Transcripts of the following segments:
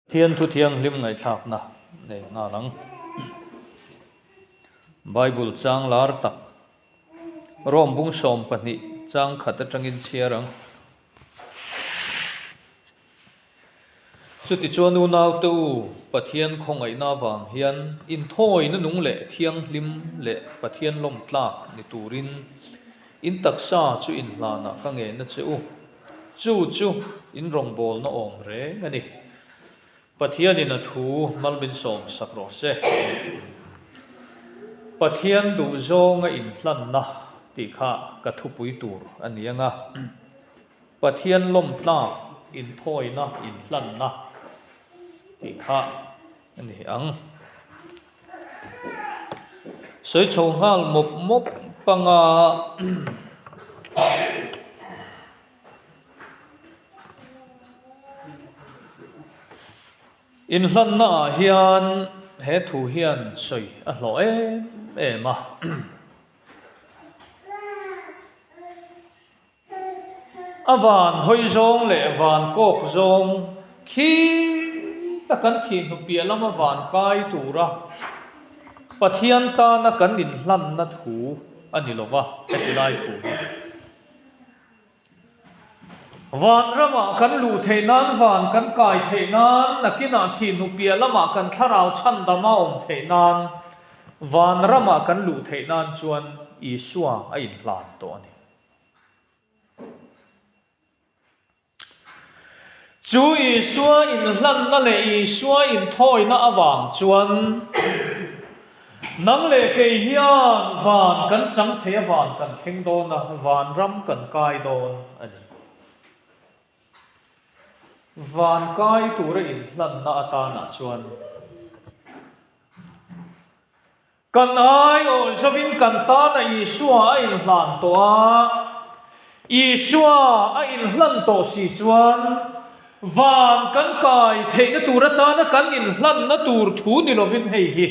Pathian thu thianghlim ngaihthlakna nei nghal ang. Bible chang lar tak Rom bung 12 chang khat atangin chhiar ang. Chutichuan unaute u, Pathian khawngaihna avang hian inthawina nung leh thianghlim leh Pathian lawmtlak ni turin in taksa chu inhlanah ka ngehna che u. Chu chu in rawngbawlna awm reng a ni. Pathianin a thu mal min sawm sak rawh se. Pathian duhzawnga inhlanna tih kha ka thupui tur a ni ang a. Pathian lawmtlak inthawina inhlanna tih kha a ni ang. Sawi chho nghal mawp mawp panga inhlanna ah hian he thu hian sawi a hlawh em em a. A van hawi zawng leh van kawk zawng khi ta kan thih hnu piah lama van kai tura Pathian tana kan inhlanna thu a ni lova heti lai thu hi. Van ramah kan luh theih nan, van kan kai theih nan, nakinah thih hnu piah lamah kan thlarau chhandama awm theih nan, van ramah kan luh theih nan chuan Isua a inhlan tawh a ni. Chu Isua inhlanna leh Isua inthawina avang chuan nang leh kei hian van kan chang thei a, van kan thleng dawn a, vanram kan kai dawn a ni. Van kai tura inhlanna atanah chuan Kan aiawh zovin kan tana Isua a inhlan tawh a, Isua a inhlan tawh si chuan van kan kai theihna tur atana kan inhlanna tur thu ni lovin hei hi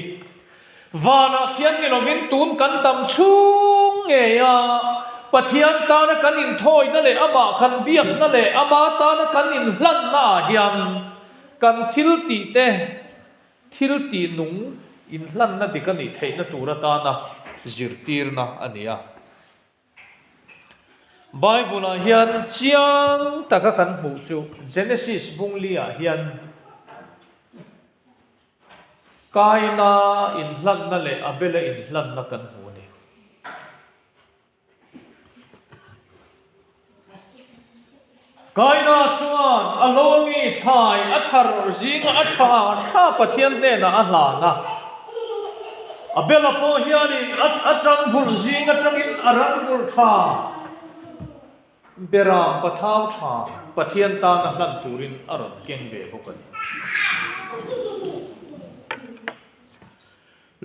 vanah khian ni lovin tun kan dam chhung ngei a, Pathian tana kan inthawina leh amah kan biakna leh ama tana kan inhlanna ah hian kan thil tih te Thil tih nung inhlanna dik a nih theihna tur atana zirtirna a ni a. Bible-ah hian chiang taka kan hmuh chu Genesis bung li-ah hian Kaina inhlanna leh Abela inhlanna kan hmu a ni. Kaina chuan a lawmi thlai a thar zinga a tha tha Pathian hnenah a hlan a. Abela pawh hianin a tanvulh zing atangin a ranvulh tha beram pathau tha Pathian tana hlan turin a rawn keng ve bawk a ni.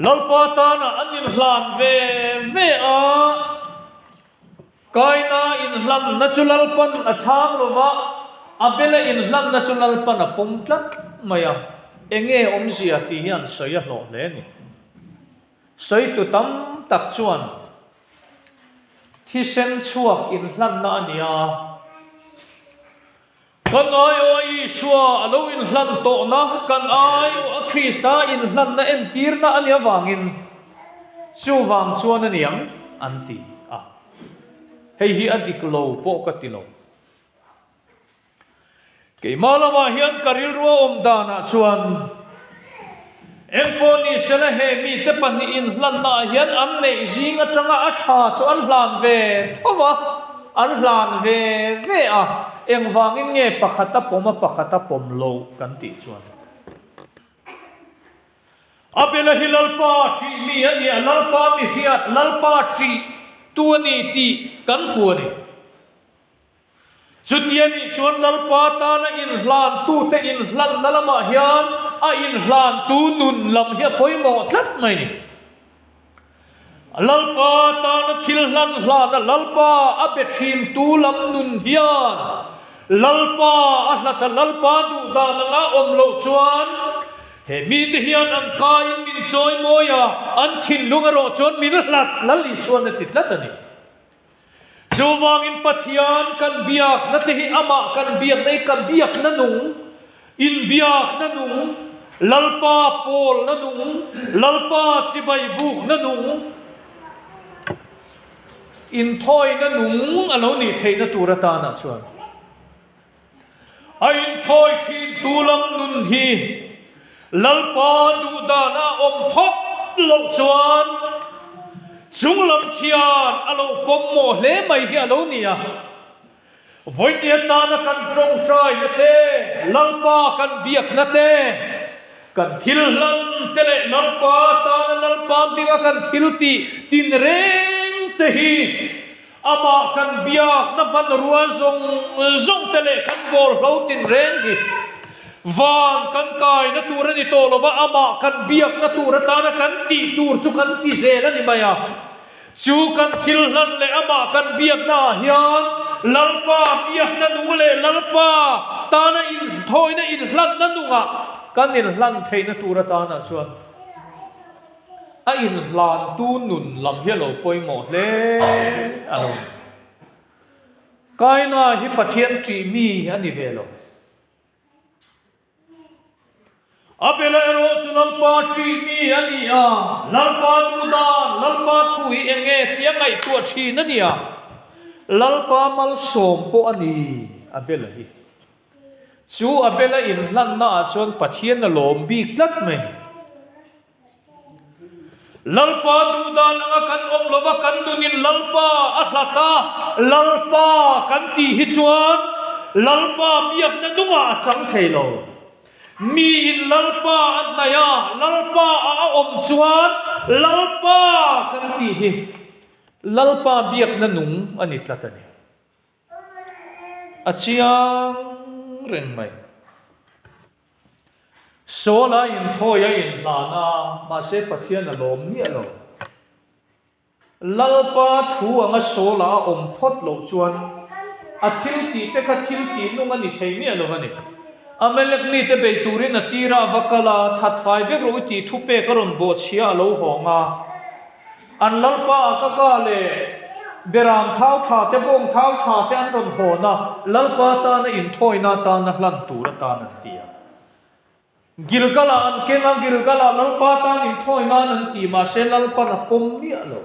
Lalpa tana an inhlan ve ve a, Kaina inhlanna chu Lalpan a chhang lo va, Abela inhlanna chu Lalpan a pawm tlat mai a, enge awmzia tih hian sawi a hlawh hle a ni. Sawitu tam tak chuan thisen chhuak inhlanna a ni a. Kan aiawh Isua a lo inhlan tawhna, kan aiawh a Krista inhlanna entirna a nih avangin chuvang chuan a niang an ti a. Hei hi a dik lo pawh ka ti lo. Keimah lamah hian ka rilru a awm danah chuan Engpawh ni sela he mite pahnih inhlannaah hian an neih zing atanga a tha chu an hlan ve tho va, an hlan ve ve a, engvangin nge pakhat a pawm a pakhat a pawm lo kan tih chuan Abela hi Lalpa tih mi a ni a, Lalpa mi hriat, Lalpa tih tu a ni tih kan hmu a ni. Chuti a nih chuan Lalpa tana inhlantute inhlanna lamah hian a inhlantu nun lam hi a pawimawh tlat mai ni. Lalpa tana thil hlan hlana Lalpa a be thintu lam nun hian Lalpa a hlata Lalpa duh dan anga awm loh chuan he mite hian an kaiin min chawi mawi a, an thinlung erawh chuan min hlat Lal Isuan a ti tlat a ni. Chuvangin Pathian kan biakna te hi amah kan biakna hi ka biakna nung. Inbiakna nung, Lalpa pawlna nung, Lalpa chibai bukna nung, inthawina nung a lo nih theihna tur atanah chuan a inthawi thintu lam nun hi Lalpa duhdana a awm phawt loh chuan chunglam khian a lo pawmmawh hle mai hi a lo ni a. Vawiin atana kan tawngtaina te, Lalpa kan biakna te, kan thil hlan te leh Lalpa atana Lalpa hminga kan thil tih tinreng te hi Amah kan biakna hmanrua zawng zawng te leh kan bawlhlo tinreng hi van kan kaina tur a ni tawh lova, Amah kan biakna tur atana kan tih tur chu kan ti zel a ni mai a. Chu kan thil hlan leh amah kan biakna ah hian Lalpa biakna nung leh Lalpa tana inthawina inhlanna nungah kan inhlan theihna tur atana chuan a inhlantu nun lam hi a lo pawimawh hle a lo ni. Kaina hi Pathian ṭih mi a ni ve lo. Abela erawh chu Lalpa ṭih mi a ni a, Lalpa duhdan, Lalpa thu hi eng nge tih a ngaihtuah ṭhin a ni a, Lalpa malsawm pawh a ni Abela hi. Chu Abela inhlanna ah chuan Pathian a lawm bik tlat mai. Lalpa duhdan anga kan awm lova kan nunin Lalpa a hlat a, Lalpa kan tih hi chuan Lalpa biakna nungah a chang thei lo. Miin Lalpa a hnaih a, Lalpa a a awm chuan Lalpa kan tih hi Lalpa biakna nung a ni tlat a ni. A chiang reng mai. Saul a inthawi a inhlan a, mahse Pathian a lawm miah lo. Lalpa thu anga Saul-a a awm phawt loh chuan a thil tih te kha thil tih nung a ni thei miah lo a ni. Amalek mite bei turin a tir a, a va kal a, that fai vek rawh u tih thupek a rawn bawhchhia a lo hawng a. An Lalpa a ka ka leh Beram thau tha te bawng thau tha te an rawn hawn a, Lalpa tana inthawina atana hlan tur atan an ti a. Gilgal-ah an keng a, Gilgal-ah Lalpa tan inthawi nan an ti, mahse Lalpan a pawm miah lo.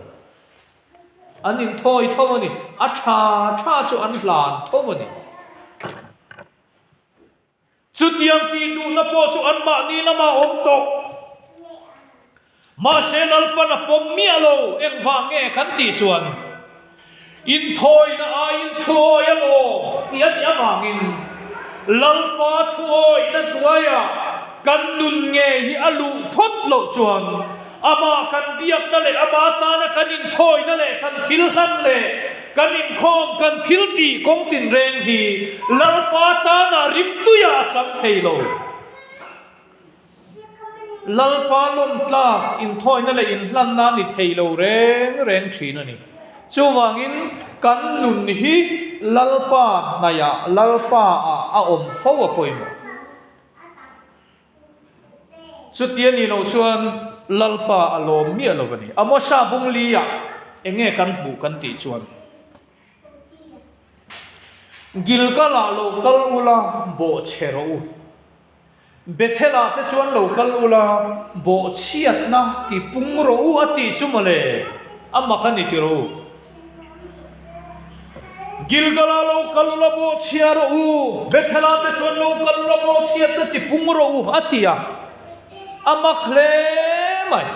An inthawi tho a ni, a tha tha chu an hlan tho a ni. Chutiang tih duhna pawh chu anmahni lamah a awm tawh. Mahse Lalpan a pawm miah lo, engvang nge kan tih chuan inthawina aiin thuawi a lawm tih a nih avangin Lalpa thuawihna hnuaiah kan nun ngei hi a luh phawt loh chuan Amah kan biakna leh Amah tana kan inthawina leh kan thil hlan leh kan inkhawm kan thil tih kawng tinreng hi Lalpa tana rimtuiah a chang thei lo. Lalpa lawmtlak inthawina leh inhlanna a ni thei lo reng reng thin a ni. Chuvangin kan nun hi Lalpa hnaihah Lalpa-ah a awm fo a pawimawh. Chutia ni loh chuan Lalpa a lawm miah lo a ni. Amosa bung li-ah eng nge kan hmuh kan tih chuan, Gilgal-ah lo kal ula bawhchhe rawh u. Bethel-ah te chuan lo kal ula bawhchhiatna ti pung rawh u a tih chu mawle, a mak a ni ti rawh u. Gilgal-ah lo kal ula bawhchhia rawh u, Bethel-ah te chuan lo kal ula bawhchhiatna ti pung rawh u, a ti a. A mak hle mai.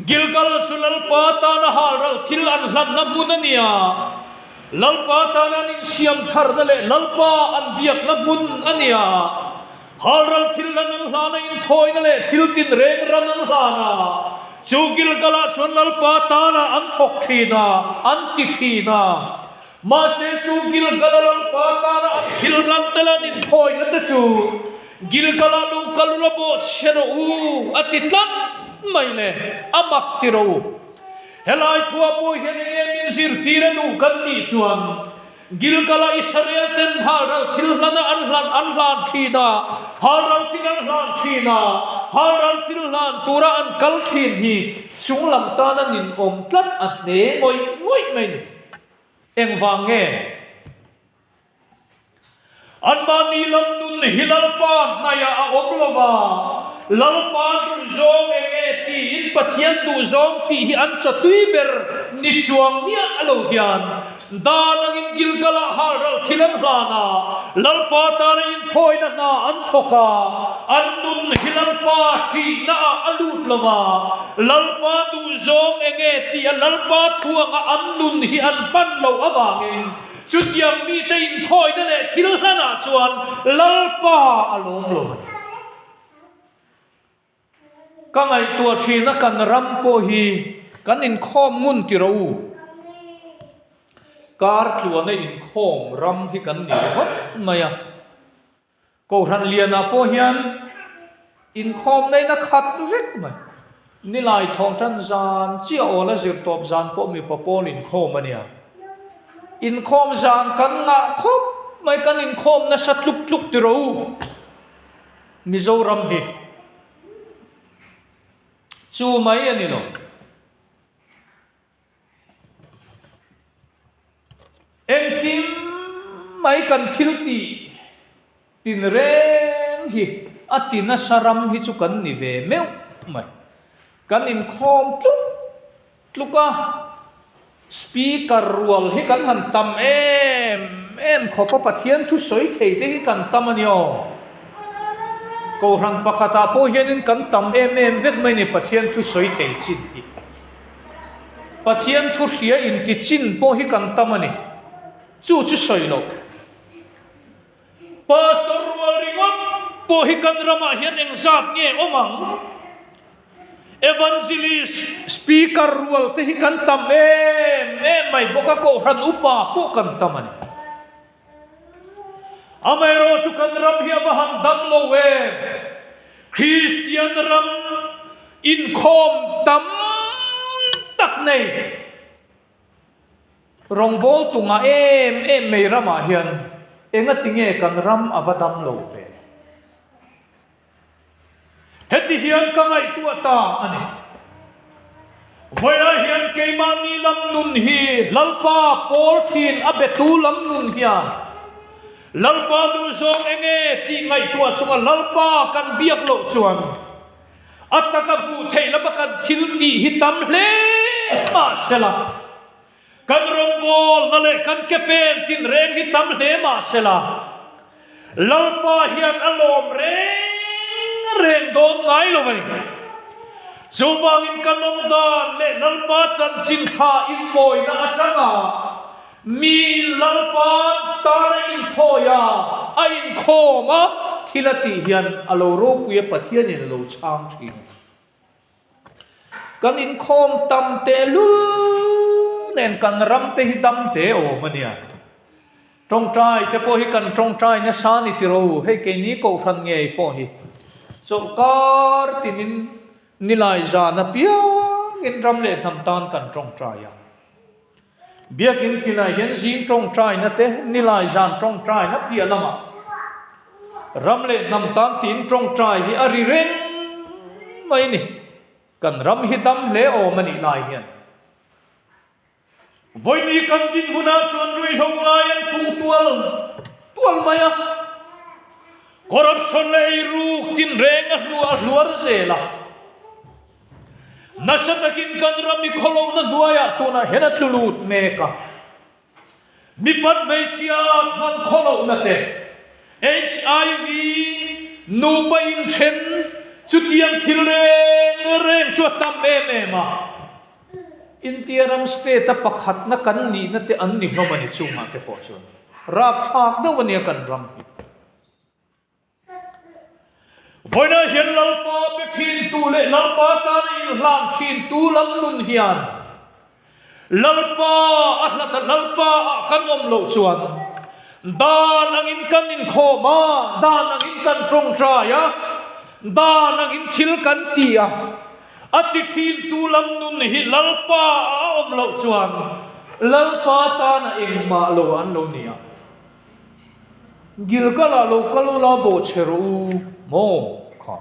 Gilgal chu Lalpa tana halral thil an hlanna hmun a ni a, Lalpa tana an insiam tharna leh Lalpa an biakna hmun a ni a. Halral thil ran an hlan a, inthawina leh thil tinreng ran an hlan a, chu Gilgal-ah chuan Lalpa tana an thawk thin a, an ti thin a. Mahse, chu Gilgal-a Lalpa tana an thil hlan tel an inthawina te chu Gilgal-ah lo kal ula bawh chhe rawh u, a ti tlat mai le, a mak ti rawh u. Helai thua pawh hian eng nge min zirtir a duh kan tih chuan, Gilgal-a Israel ten halral thil hlana an hlan an hlan thin a, halral thil an hlan thin a, halral thil hlan tura an kal thin hi chunglam tana ninawm tlat a hne ngawih ngawih mai ni. Engvang nge? Anmahni lam nun hi Lalpa hnaihah a awm lo va, Lalpa duhzawng eng nge tiin Pathian duhzawng tih hi an chawtui ber ni chuang miah lo hian dan angin Gilgal-ah halral thil an hlan a, Lalpa tana inthawina hna an thawk a, an nun hi Lalpa ṭihnaah a lut lo va, Lalpa duhzawng eng nge tih a Lalpa thu anga an nun hi an hman loh avangin Chutiang mite inthawina leh thil hlanah chuan Lalpa a lawm lo a ni. Ka ngaihtuah thin a kan ram pawh hi kan inkhawm ngun ti rawh u. Kar tluana inkhawm ram hi kan ni ringawt mai a. Kohhran lianah pawh hian inkhawm neihna khat vek mai. Nilai thawhtan zan chiah awl a zir tawp zan pawh mipa pawl inkhawm a nia. Inkhawm zan kan ngah khawp mai kan inkhawm nasa tluk tluk ti rawh u. Mizoram hi chu mai a ni lo. Engkim mai kan thil tih tin reng hi a ti nasa ram hi chu kan ni ve meuh mai. Kan inkhawm tluk tluk a, speaker rual hi kan han tam em em khawp a, Pathian thu sawi thei te hi kan tam a ni aw. Kohhran pakhatah pawh hianin kan tam em em vek mai ni Pathian thu sawi thei chin hi. Pathian thu hria inti chin pawh hi kan tam a ni. Chu chu sawi loh. Pastor rual ringawt pawh hi kan ramah hian engzat nge awm ang? Evangelist, speaker rual te hi kan tam em em mai bawk a, kohhran upa pawh kan tam a ni. Amaherawhchu kan ram hi a va han dam lo em? Kristian ram inkhawm tam tak nei rawngbawl tunga em em mai ramah hian engati nge kan ram a va dam lo ve? Heti hian ka ngaihtuah ta a ni. Vawiah hian keimahni lam nun hi Lalpa pawl thin a betu lam nun hian Lalpa duhzawng eng nge tih ngaihtuah chunga Lalpa kan biak loh chuan a taka hmuh theih lama kan thil tih hi tam hle mahsela Kan rawngbawlna leh kan ke pen tinreng hi tam hle mah sela, Lalpa hian a lawm reng reng dawn ngai lo a ni. Chuvangin kan awm dan leh Lalpa chanchin tha inmawina atanga mi Lalpa tana inthawi a, a inkhawm a, thil a tih hian a lo ropui a, Pathianin a lo chhang thin a ni. Kan inkhawm tam tehlul nen kan ram te hi dam te awm a nia. Tawngtai te pawh hi kan tawngtai nasa ni tiro u, hei keini kohhran ngei pawh hi chawlhkar tinin nilai zan apiangin ram leh hnam tan kan tawngtai a. Biakin tinah hian zing tawngtaina te, nilai zan tawngtaina piah lamah ram leh hnam tan tiin tawngtai hi a ri reng mai ni. Kan ram hi dam hle awm a nih lai hian vawini kan dinhmunah chuan ruihhlo ngai an pung tual tual mai a, corruption leh eiruk tinreng a hlu a hluar zel a. Nasa takin kan ram i khawlohna hnuaiah tunah hian a tlu lut mek a. Mipat hmeichhia hman khawlohna te, HIV, nupa inthen, chutiang thil reng reng chu a tam em em a. India ram state a pakhatna kan nihna te an ni hlawm a ni chungah te pawh chuan rapthlak deuh a nia kan ram hi. Vawiinah hian Lalpa be thintu leh Lalpa tana inhlan thintu lam nun hian Lalpa a hlat a, Lalpa ah kan awm loh chuan dan angin kan inkhawm a, dan angin kan tawngtai a, dan angin thil kan ti a, a ti thintu lam nun hi Lalpa ah a awm loh chuan Lalpa tana engmah lo an lo ni a. Gilgal-ah lo kal ula bawhchhe rawh u maw kha.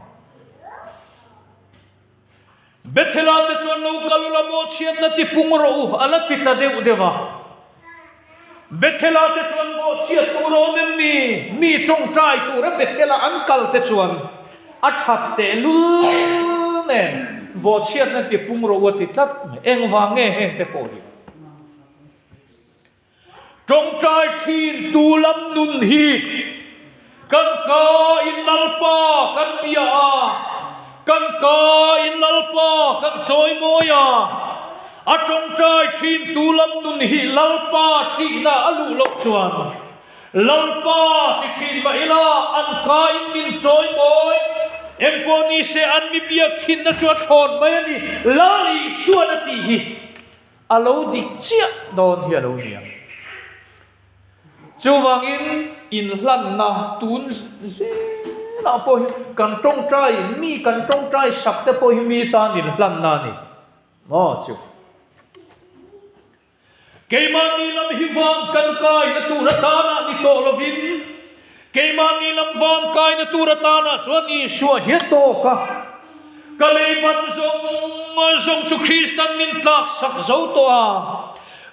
Bethel-ah te chuan lo kal ula bawhchhiatna ti pung rawh u a la ti ta deuh deuh a. Bethel-ah te chuan bawhchhiat tur a awm em ni? Mi tawngtai tura Bethel-a an kal te chuan a that tehlul nen bawhchhiatna ti pung ro a ti tlat mai. Engvang nge heng te pawh hi? Tawngtai thin tu lam nun hi kan ka in Lalpa kan bia a, kan ka in Lalpa kan chawimawi a. A tawngtai thin tu lam nun hi Lalpa tihna a luh loh chuan Lalpa ti thin mah ila an ka in min chawimawi. Engpawh ni se an mi biak thinna chu a thlawn mai a ni, Lal Isuan a tih hi. A lo dik chiah dawn hi a lo ni ang. Chuvangin inhlanna tun zelah pawh hi kan tawngtai, mi kan tawngtai sak te pawh hi mi tan inhlanna a ni maw chu. Keimahni lam hi van kan kaina tur atana ni tawh lovin Keimahni lam van kaina tur atana chuan Isua hi a tawk a, ka lei bat zawng zawng chu Kristan min tlak sak zo tawh a,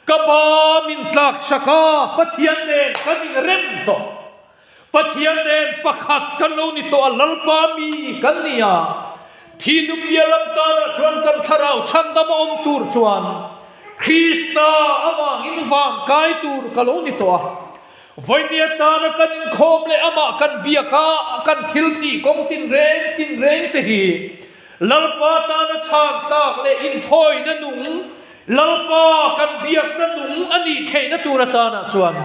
ka ba min tlak sak a, Pathian nen kan inrem tawh. Pathian nen pakhat kan lo ni tawh a, Lalpa mi kan ni a, Thinlung bia lam tanah chuan kan thlarau chhandam a awm tur chuan Krista avangin van kai tur ka lo ni tawh a. Vawinia tana kan inkhawm leh amah kan biak a, kan thil tih kawng tinreng tinreng te hi Lalpa tana chhan tlak leh inthawina nung, Lalpa kan biakna nung a nih theihna tur atana chuan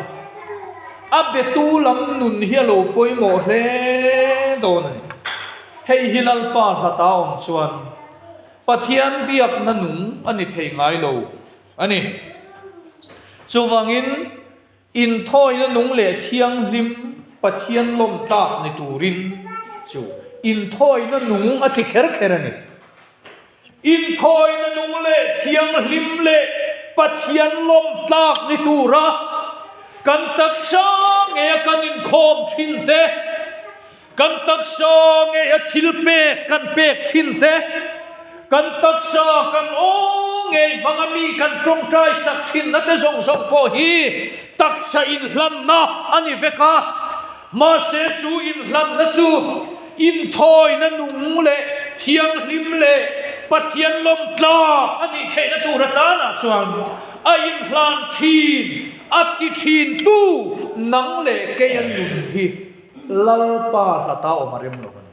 a betu lam nun hi a lo pawimawh hle dawn a ni. Hei hi Lalpa hlata awm chuan Pathian biakna nung a ni thei ngai lo a ni. Chuvangin. Inthawina nung leh thianghlim Pathian lawm tlak ni turin chu inthawina nung a ti kher kher a ni. Inthawina nung leh thianghlim leh Pathian lawm tlak ni tura kan taksa ngeia kan inkhawm thin te, Kan taksa ngeia thil pek kan pek thin te, kan taksa kan aw ngei hmanga mi kan tawngtai sak thinna te zawng zawng pawh hi taksa inhlanna a ni vek a. Mahse chu inhlanna chu inthawina nung leh thianghlim leh Pathian lawmtlak a nih theihna tur atanah chuan a inhlan thin, a ti thintu nang leh kei a nun hi. Lalpa hlata awm a rem lo a ni.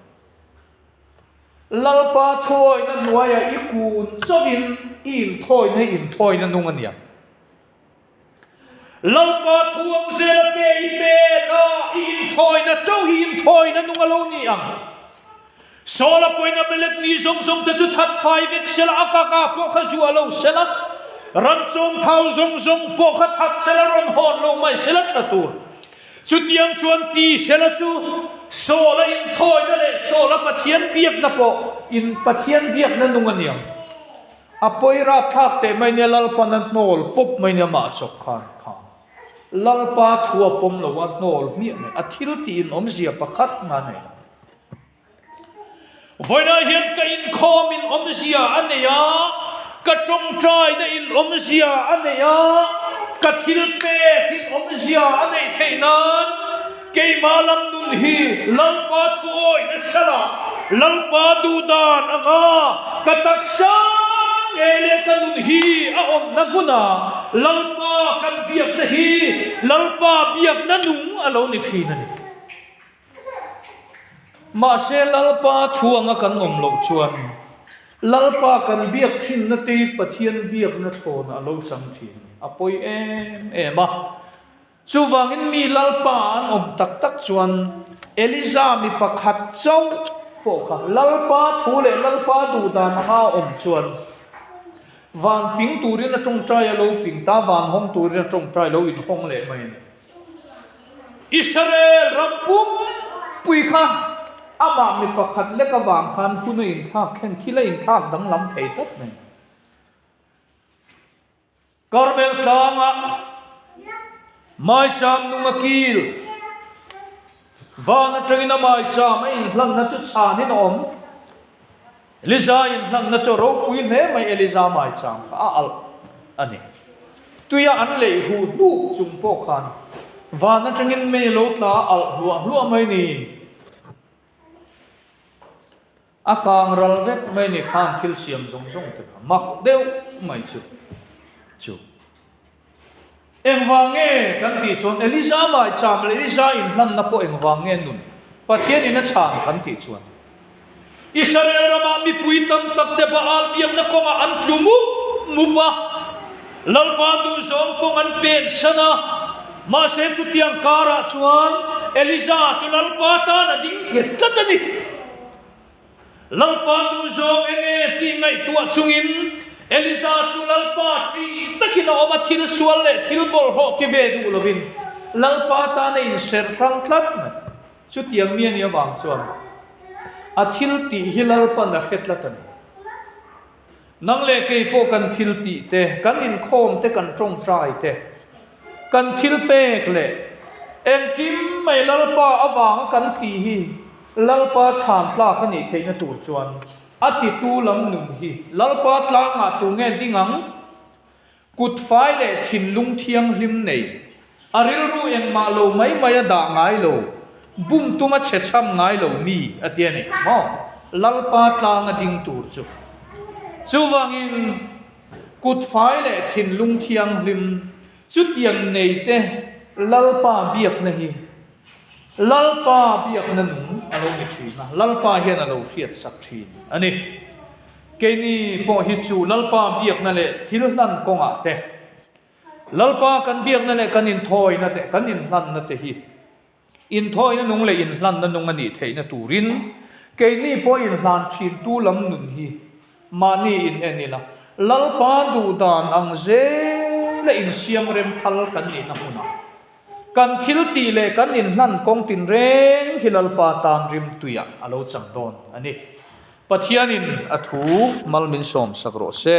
Lalpa thuawihna hnuaiah i kun chauhin i inthawina hi inthawina nung a nia. Lalpa thu awm zela te i pek a, i inthawina chauh hi inthawina nung a lo ni ang. Saula pawhin Amalek mi zawng zawng te chu that fai vek sela, a kaka pawh kha zuah lo sela, ran chawm thau zawng zawng pawh kha that sela, rawn hawn lo mai sela tha tur. Chutiang chuan ti sela chu Saula inthawina leh Saula Pathian biakna pawh in Pathian biakna nung a niang. A pawi rapthlak teh mai nia Lalpan a hnawl pawp mai nia mah chawp khan kha. Lalpa thu a pawm lo a hnawl hmiah mai. A thil tih in awmzia pakhat nga nei lo. Vawiinah hian ka inkhawm in awmzia a nei a, ka tawngtaina in awmzia a nei a, ka thil pek in awmzia a neih theih nan keimah lam nun hi Lalpa thu awih nasa lah, Lalpa duhdan anga ka taksa ngei leh ka nun hi a awmna hmunah Lalpa kan biakna hi Lalpa biakna nung a lo ni thin a ni. Mahse Lalpa thu anga kan awm loh chuan Lalpa kan biak thinna te Pathian biakna thlawnah a lo chang thin a pawi em em a. Chuvangin mi Lalpa an awm tak tak chuan Eliza mi pakhat chauh pawh kha Lalpa thu leh Lalpa duhdan anga a awm chuan van ping turin a tawngtai a lo ping ta, van hawng turin a tawngtai lo inhawng leh mai a ni. Israel ram pumpui kha amah mi pakhat lek avang khan hun a inthlak thleng, thil a inthlak danglam thei tlat mai. Karmel tlangah maicham nung a kil, van atangin a maicham a inhlanna chu chhanin a awm. Eliza inhlanna chu a ropui hle mai, Eliza maicham kha a alh a ni. Tuia an leih huh hluk chung pawh khan van atangin mei a lo tla alh hluah hluah mai ni. A kang ral vek mai ni khan thil siam zawng zawng te kha mak deuh mai chu chu. Engvang nge kan tih chuan Elisa maicham leh Elisa inhlanna pawh engvang nge nun Pathianin a chhan kan tih chuan Israel ramah mipui tam tak te Baal biakna kawngah an tlu mup mup a, Lalpa duhzawng kawng an pen san a, mahse chutiang karah chuan Elisa chu Lalpa tan a ding nghet tlat a ni. Lalpa duhzawng eng nge tih ngaihtuah chungin Elisa chu Lalpa ṭih takin a awm a, thil sual leh thil bawlhhlawh ti ve duh lovin Lalpa tan a inserh hrang tlat mai. Chutiang mi a nih avang chuan a thil tih hi Lalpan a hre tlat a ni. Nang leh kei pawh kan thil tih te, kan inkhawm te, kan tawngtai te, kan thil pek leh engkim mai Lalpa avanga kan tih hi Lalpa chhan tlak a nih theihna tur chuan a titu lam nun hi Lalpa tlangah tu nge ding ang? Kut fai leh thinlung thianghlim nei, a rilru engmah lo mai mai a dah ngai lo, bum tuma chhe chham ngai lo mi a ti a ni maw? Lalpa tlang a ding tur chu. Chuvangin kut fai leh thinlung thianghlim chutiang nei te Lalpa biakna hi Lalpa biakna nung a lo ni thin a, Lalpa hian a lo hriatsak thin a ni. Keini pawh hi chu Lalpa biakna leh thil hlan kawngah te, Lalpa kan biakna leh kan inthawina te, kan inhlanna te hi inthawina nung leh inhlanna nung a nih theihna turin keini pawh inhlan thintu lam nun hi mahni in en ila, Lalpa duhdan ang zela insiam rem phal kan nihna hmunah Kan thil tih leh kan inhlan kawng tinreng hi Lalpa tan rimtuiah a lo chang dawn a ni. Pathianin a thu mal min sawm sak rawh se.